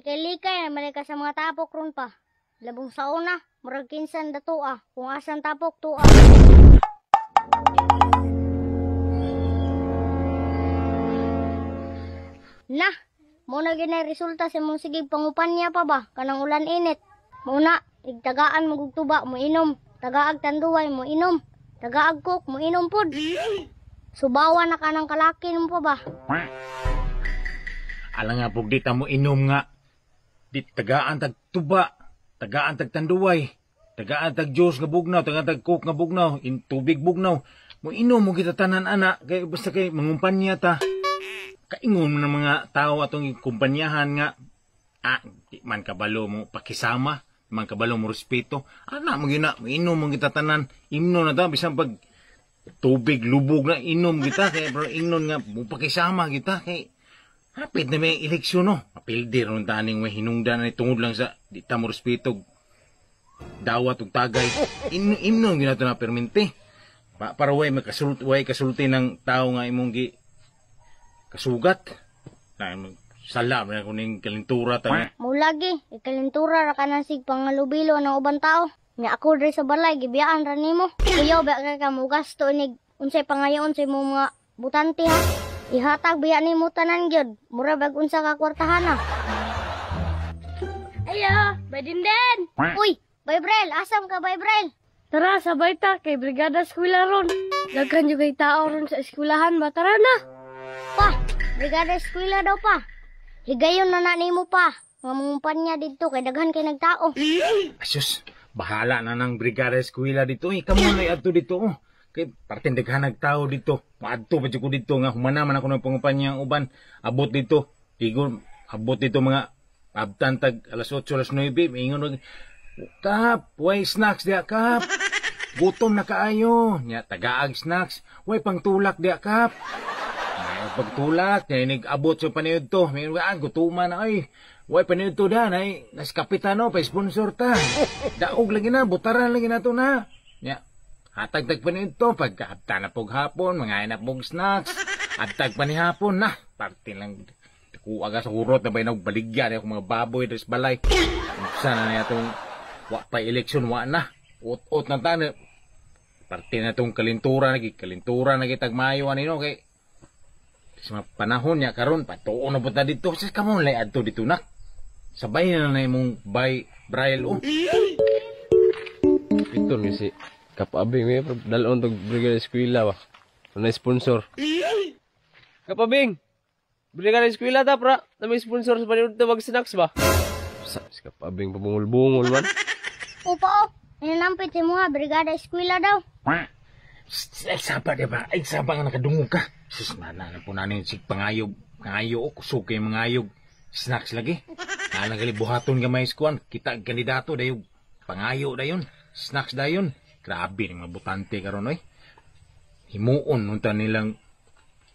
Likay-likay na ka sa mga tapok ron pa. Labong sa una, murag kinsan datua, kung asan tapok tua. Na, muna gyud resulta sa mong sige pangupanya pa ba kanang ulan init. Muna, igtagaan mo og tuba mo inom, tagaag tanduay mo inom, tagaag coke mo inom pud. Subawa na ka ng kalaki mo pa ba? Alang nga pug di ta mo inom nga. Di tagaan tag tuba, tagaan tag tanduay, tagaan tag juice nga bugnaw, tagaan tag coke nga bugnaw, in tubig bugnaw. Mo inom mo kita tanan ana kay basta kay mangumpanya ta. Kaingon ng mga tao atong kumpanyahan nga di man kabalo mo pakisama, di man kabalo mo respeto. Ana mo gyud na, mo inom mo kita tanan, imno na ta bisan pag tubig lubog na inom kita kay pero ingnon nga mo pakisama kita kay hapit na may eleksyon no. Mapildi ron taning may hinungdan na tungod lang sa di ta mo respeto dawat ug tagay. Imnon gyud nato na permente. Para way makasulti, way kasulti ng tao nga imong gi kasugat. Na sala man ako ning kalintura ta. Mulagi, ikalintura ra ka ng sig pangalubilo ng ubang tao. Nya ako diri sa balay gibiyaan ra nimo. Kuyaw ba kay ka mo gasto inig unsay pangayoon sa imong mga butante ha? Ihatag biya nimo tanan gyud. Mura bag unsa ka kwartahan ha. Ayo, bay din. Uy, Bay Brel, asam ka Bay Brel? Tara, sabay ta kay Brigada Eskwela ron. Daghan jud kay tao ron sa eskwelahan ba, tara na. Pa, Brigada Eskwela daw pa. Higayon na na nimo pa. Nga mangumpanya didto kay daghan kay nagtao. Asus, bahala na ng brigada eskwela dito. Eh, kamo na adto dito. Oh. Kay parte daghan nagtao dito. Maadto pa jud ko dito nga humana man ako ng pangumpanya ang uban. Abot dito. Tigo abot dito mga abtan tag alas 8, alas 9. Ingon og Kap, way snacks diya kap. Gutom na kaayo. Nya tagaag snacks. Way pangtulak diya kap. Ay, pagtulak, nya inig abot sa paniud to. May gutuman na ay. Way paniud to dan ay nas kapitano pa sponsor ta. Daog lagi na, butaran lagi na to na. Nya hatag tag paniud to pagkaabta na pog hapon, mga na pog snacks. Abtag pa ni hapon na. Parte lang kuha ka sa hurot na ba baligya na akong mga baboy des balay. Unsa na niya tong wa pa eleksyon, wa na. Ut-ut na ta. Parte na tong kalintura na kalintura na kitag mayo anino kay sa mga panahon niya karon patuon na punta dito. Sa kamo lay adto dito nak. Sabay na na imong bay Braille oh. Ito ni si Kapabing may dalon tog Brigada Eskwela ba. Na sponsor. Kapabing. Brigada Eskwela ta pra. Na may sponsor sa paniud to mag snacks ba. Sa si Kapabing pabungol-bungol man. Upa oh, inanampit si mga Brigada Eskwela daw. Ay saba di ba? Ay saba nga nakadungog ka. Sus mana na po nanin sig pangayog. Pangayo o kusog kay mangayog. Snacks lagi. Nalang gali buhaton gamay skuan. Kita ang kandidato dayog. Pangayo dayon. Snacks dayon. Grabe ng mga butante karon oy. Himuon unta nilang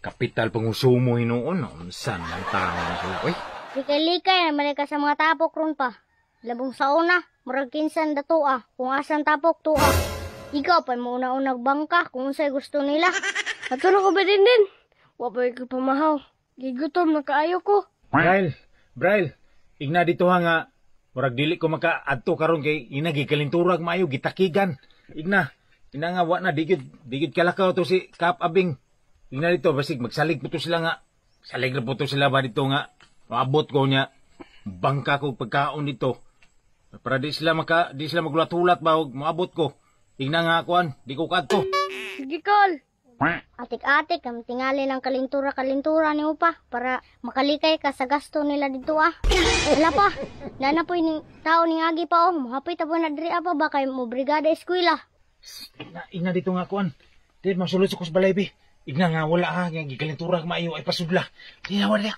kapital pangusumo hinuon. Unsan ang tao na sila oy. Likay-likay na ka sa mga tapok ron pa. Labong sa una, murag kinsan datua, kung asan tapok tua. Ikaw pa mo una-unag bangka kung unsay gusto nila. Ato na ko ba din? Wa pa ko pamahaw. Gigutom na kaayo ko. Braille, Braille, igna dito ha nga murag dili ko maka adto karon kay ina gikalinturag maayo gitakigan. Igna, ina nga wa na digid digid kalakaw to si Kap Abing. Igna dito basig magsalig po to sila nga. Salig na po to sila ba dito nga. Maabot ko niya bangka ko pagkaon dito. Para di sila maka di sila maghulat-hulat ba og moabot ko. Igna nga kuan, di ko kadto. Sige kol. Atik-atik ang tingali ng kalintura-kalintura ni upa para makalikay ka sa gasto nila dito ah. Wala pa, nana po yung tao ning agi pa oh. Muhapit po na diri pa ba kay mo Brigada Eskwela. Igna, igna dito nga kuan. Di masulod sa kus balay bi. Igna nga wala ha, nga gikalintura maayo ay pasudla. Di na wala.